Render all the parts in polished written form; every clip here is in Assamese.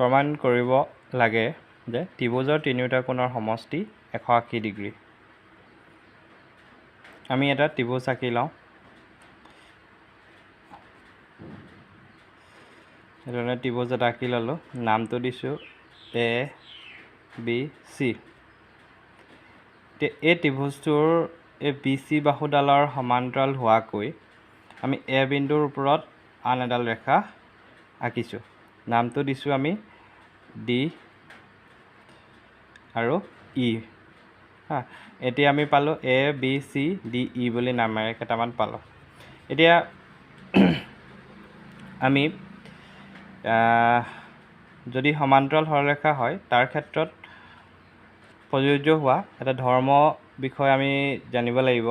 প্ৰমাণ কৰিব লাগে যে ত্ৰিভুজৰ তিনিওটা কোণৰ সমষ্টি 180 ডিগ্ৰী। আমি এটা ত্ৰিভুজ আঁকি লওঁ। এইধৰণে ত্ৰিভুজ এটা আঁকি ল'লোঁ, নামটো দিছোঁ এ বি চি। এই ত্ৰিভুজটোৰ এই বি চি বাহুডালৰ সমান্তৰাল হোৱাকৈ আমি এ বিন্দুৰ ওপৰত আন এডাল ৰেখা আঁকিছোঁ, নামটো দিছোঁ আমি ডি আৰু ই। হা, এতিয়া আমি পালোঁ A B C D E বুলি নামেৰে কেইটামান পালোঁ। এতিয়া আমি যদি সমান্তৰাল সৰলৰেখা হয় তাৰ ক্ষেত্ৰত প্ৰযোজ্য হোৱা এটা ধৰ্ম বিষয়ে আমি জানিব লাগিব।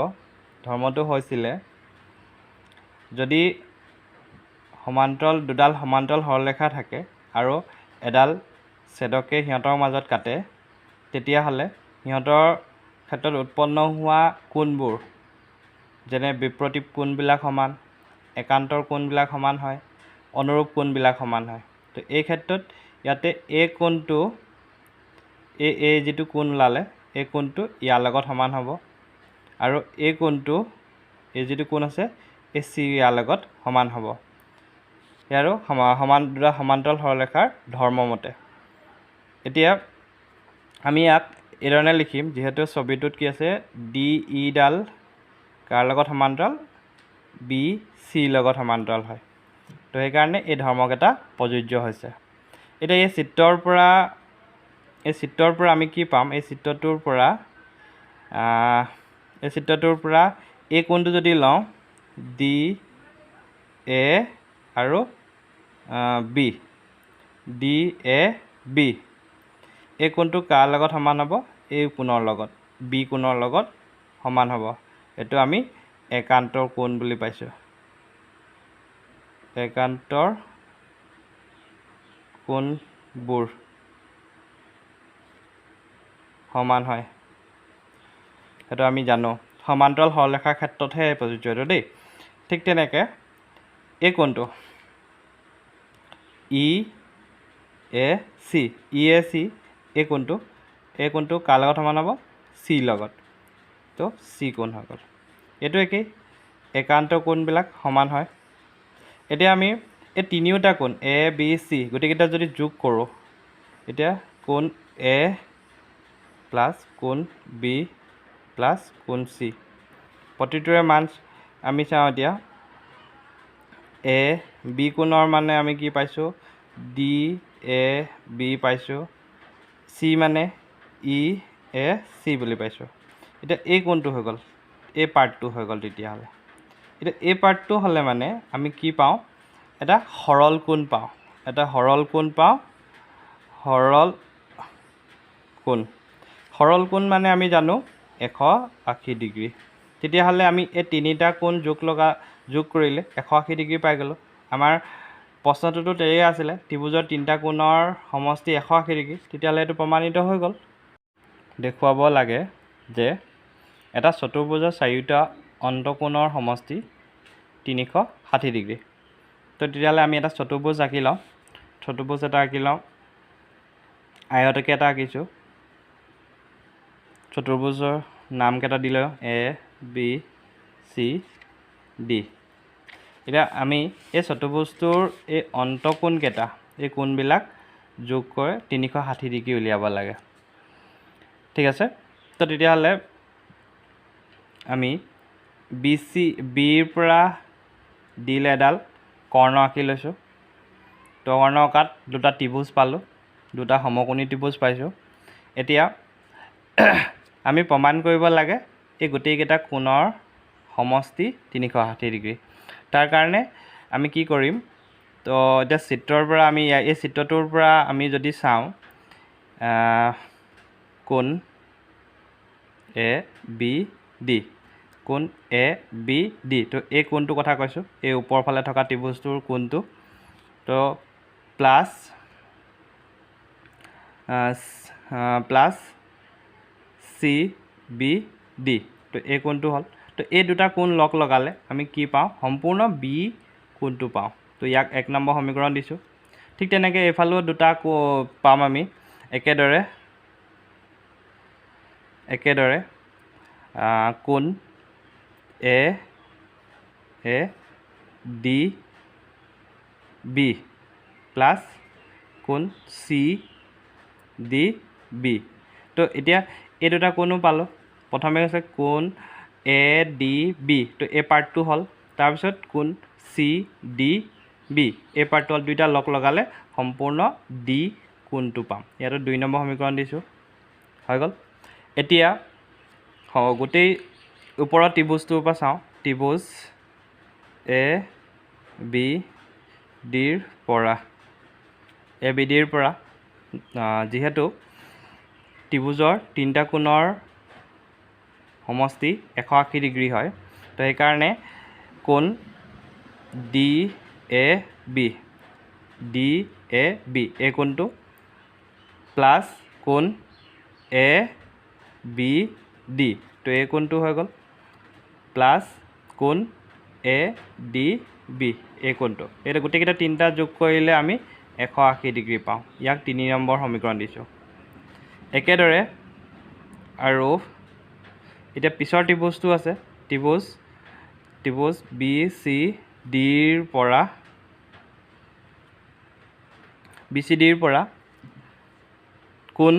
ধৰ্মটো হৈছিলে যদি সমান্তৰাল দুডাল সমান্তৰাল সৰলৰেখা থাকে আৰু এডাল ছেদকে সিহঁতৰ মাজত কাটে, তেতিয়াহ'লে সিহঁতৰ ক্ষেত্ৰত উৎপন্ন হোৱা কোণবোৰ যেনে বিপ্ৰতীপ কোণবিলাক সমান, একান্তৰ কোণবিলাক সমান হয়, অনুৰূপ কোণবিলাক সমান হয়। তো এই ক্ষেত্ৰত ইয়াতে এই কোণটো, এই যিটো কোণ ওলালে এই কোণটো ইয়াৰ লগত সমান হ'ব আৰু এই কোণটো, এই যিটো কোণ আছে এই চি ইয়াৰ লগত সমান হ'ব। ইয়াৰো সমান দুটা সমান্তৰাল সৰলৰেখাৰ ধৰ্মমতে এতিয়া আমি ইয়াক এইধৰণে লিখিম, যিহেতু ছবিটোত কি আছে ডি ইডাল কাৰ লগত সমান্তৰাল, বি চিৰ লগত সমান্তৰাল হয়। তো সেইকাৰণে এই ধৰ্মকেইটা প্ৰযোজ্য হৈছে। এতিয়া এই চিত্ৰৰ পৰা আমি কি পাম, এই চিত্ৰটোৰ পৰা এই কোণটো যদি লওঁ ডি এ আৰু বি, ডি এ বি, এই কোণটো কাৰ লগত সমান হ'ব, এই কোণৰ লগত, বি কোণৰ লগত সমান হ'ব। এইটো আমি একান্তৰ কোণ বুলি পাইছোঁ। একান্তৰ কোণবোৰ সমান হয়, সেইটো আমি জানো। সমান্তৰাল সৰলৰেখাৰ ক্ষেত্ৰতহে প্ৰযোজ্য এইটো দেই। ঠিক তেনেকৈ এই কোণটো ই এ চি, ই এ চি, এই কোণটো কাৰ লগত সমান হ'ব, চিৰ লগত। তো চি কোণ হৈ গ'ল। এইটো একেই, একান্ত কোণবিলাক সমান হয়। এতিয়া আমি এই তিনিওটা কোণ এ বি চি গোটেইকেইটা যদি যোগ কৰোঁ, এতিয়া কোণ এ প্লাছ কোণ বি প্লাছ কোণ চি, প্ৰতিটোৰে মান আমি চাওঁ। এতিয়া এ বি কোণৰ মানে আমি কি পাইছোঁ, ডি এ বি পাইছোঁ, চি মানে ই এ চি বুলি পাইছোঁ। এতিয়া এই কোণটো হৈ গ'ল, এই পাৰ্টটো হৈ গ'ল। তেতিয়াহ'লে এতিয়া এই পাৰ্টটো হ'লে মানে আমি কি পাওঁ, এটা সৰল কোণ পাওঁ, এটা সৰল কোণ পাওঁ। সৰল কোণ, সৰল কোণ মানে আমি জানো 180 ডিগ্ৰী। তেতিয়াহ'লে আমি এই তিনিটা কোণ যোগ কৰিলে 180 ডিগ্ৰী পাই গ'লোঁ। আমাৰ প্ৰশ্নটোতো তেনেই আছিলে, ত্ৰিভুজৰ তিনিটা কোণৰ সমষ্টি 180 ডিগ্ৰী, তেতিয়াহ'লে এইটো প্ৰমাণিত হৈ গ'ল। দেখুৱাব লাগে যে এটা চতুৰ্ভুজৰ চাৰিওটা অন্তঃকোণৰ সমষ্টি 360 ডিগ্ৰী। তো তেতিয়াহ'লে আমি এটা চতুৰ্ভুজ আঁকি লওঁ। চতুৰ্ভুজ এটা আঁকি লওঁ, আয়তকে এটা আঁকিছোঁ। চতুৰ্ভুজৰ নামকেইটা দি লওঁ, এ বি চি ডি। এতিয়া আমি এই চতুৰ্ভুজটোৰ এই অন্তঃকোণকেইটা, এই কোণবিলাক যোগ কৰি 360 ডিগ্ৰী উলিয়াব লাগে। ঠিক আছে। তো তেতিয়াহ'লে আমি বি চি, বিৰ পৰা ডিলৈ এডাল কৰ্ণ আঁকি লৈছোঁ। তো কৰ্ণ অঁকাত দুটা ত্ৰিভুজ পালোঁ, দুটা সমকোণী ত্ৰিভুজ পাইছোঁ। এতিয়া আমি প্ৰমাণ কৰিব লাগে এই গোটেইকেইটা কোণৰ সমষ্টি 360 ডিগ্ৰী। তাৰ কাৰণে আমি কি কৰিম, তো এতিয়া চিত্ৰৰ পৰা আমি এই চিত্ৰটোৰ পৰা আমি যদি চাওঁ, কোণ এ বি ডি, কোণ এ বি ডি, তো এই কোণটোৰ কথা কৈছোঁ, এই ওপৰ ফালে থকা ত্ৰিভুজটোৰ কোণটো, তো প্লাছ চি বি ডি, তো এই কোণটো হ'ল। তো এই দুটা কোণ লগ লগালে আমি কি পাওঁ, সম্পূৰ্ণ বি কোণটো পাওঁ। তো ইয়াক 1 নম্বৰ সমীকৰণ দিছোঁ। ঠিক তেনেকৈ এইফালেও দুটা পাম আমি একেদৰে একেদৰে কোণ এ এ ডি বি প্লাছ কোণ চি ডি বি। তো এতিয়া এই দুটা কোণো পালোঁ। প্ৰথমে হৈছে কোণ এ ডি বি, তো এই পাৰ্টটো হ'ল, তাৰপিছত কোণ চি ডি বি, এই পাৰ্টটো হ'ল। দুইটা লগ লগালে সম্পূৰ্ণ ডি কোণটো পাম। ইয়াতো 2 নম্বৰ সমীকৰণ দিছোঁ, হৈ গ'ল। এতিয়া গোটেই ওপৰৰ ত্ৰিভুজটোৰ পৰা চাওঁ, ত্ৰিভুজ এ বি ডিৰ পৰা, এ বি ডিৰ পৰা যিহেতু ত্ৰিভুজৰ তিনিটা কোণৰ সমষ্টি 180 ডিগ্ৰী হয়, তো সেইকাৰণে কোণ D A B, D A B এই কোণটো প্লাছ কোণ এ বি ডি, তো এই কোণটো হৈ গ'ল প্লাছ কোণ এ ডি বি এই কোণটো, এইটো গোটেইকেইটা তিনিটা যোগ কৰিলে আমি 180 ডিগ্ৰী পাওঁ। ইয়াক 3 নম্বৰ সমীকৰণ দিছোঁ। একেদৰে আৰু এতিয়া পিছৰ ত্ৰিভুজটো আছে, ত্ৰিভুজ ত্ৰিভুজ বি চি ডিৰ পৰা, বি চি ডিৰ পৰা কোণ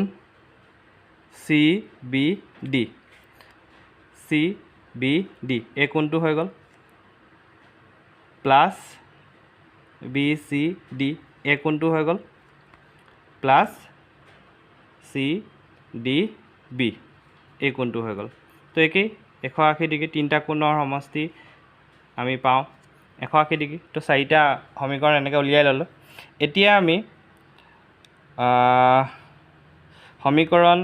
C B D, C B D এই কোণটো হৈ গ'ল প্লাছ বি চি ডি এই কোণটো হৈ গ'ল প্লাছ চি ডি বি এই কোণটো হৈ গ'ল। তো একেই 180 ডিগ্ৰী, তিনিটা কোণৰ সমষ্টি আমি পাওঁ 180 ডিগ্ৰী। তো চাৰিটা সমীকৰণ এনেকৈ উলিয়াই ল'লোঁ। এতিয়া আমি সমীকৰণ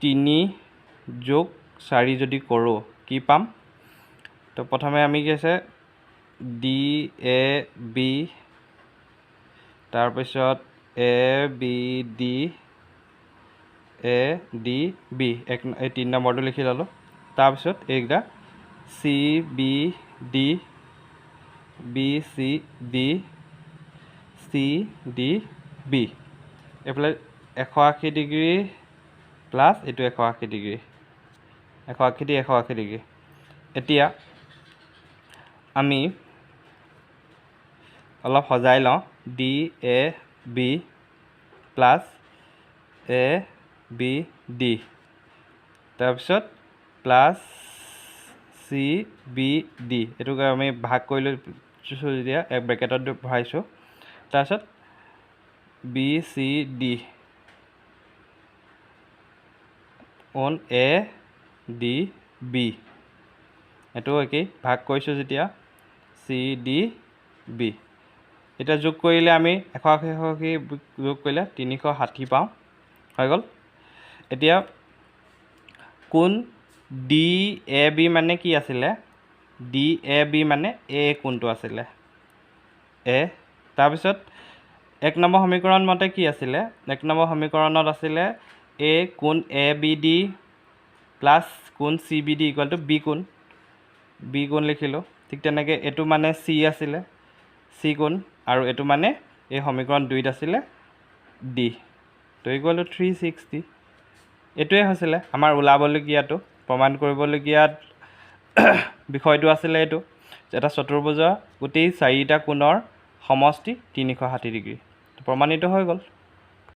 3 যোগ 4 যদি কৰোঁ কি পাম? তো প্ৰথমে আমি কি আছে ডি এ বি, তাৰপিছত A B D, A D B, এক এই 3 নম্বৰটো লিখি ল'লোঁ। তাৰপিছত এইকেইটা C B D, B C D, C D B, এইফালে 180 ডিগ্ৰী প্লাছ এইটো 180 ডিগ্ৰী, 180 ডি 180 ডিগ্ৰী। এতিয়া আমি অলপ সজাই লওঁ, D A B plus A B D, তাৰপিছত প্লাছ চি বি ডি, এইটোক আমি ভাগ কৰি লৈছোঁ যেতিয়া এক ব্ৰেকেটত ভৰাইছোঁ, তাৰপিছত B C D on A D B, এইটো একেই ভাগ কৰিছোঁ যেতিয়া চি ডি বি। এতিয়া যোগ কৰিলে আমি 180 180 যোগ কৰিলে 360 পাওঁ, হৈ গ'ল। এতিয়া কোণ ডি এ বি মানে কি আছিলে? ডি এ বি মানে এ কোণটো আছিলে এ। তাৰপিছত 1 নম্বৰ সমীকৰণ মতে কি আছিলে? 1 নম্বৰ সমীকৰণত আছিলে এ কোণ এ বি ডি প্লাছ কোণ C B D equal to B কোণ, বি কোণ লিখিলোঁ। ঠিক তেনেকৈ এইটো মানে চি আছিলে, চি কোণ, আৰু এইটো মানে এই সমীকৰণ 2ত আছিলে ডি, তো ইকুৱেল টু 360। এইটোৱে হৈছিলে আমাৰ ওলাবলগীয়াটো, প্ৰমাণ কৰিবলগীয়া বিষয়টো আছিলে এইটো, এটা চতুৰ্ভুজৰ গোটেই চাৰিটা কোণৰ সমষ্টি 360 ডিগ্ৰী, প্ৰমাণিত হৈ গ'ল।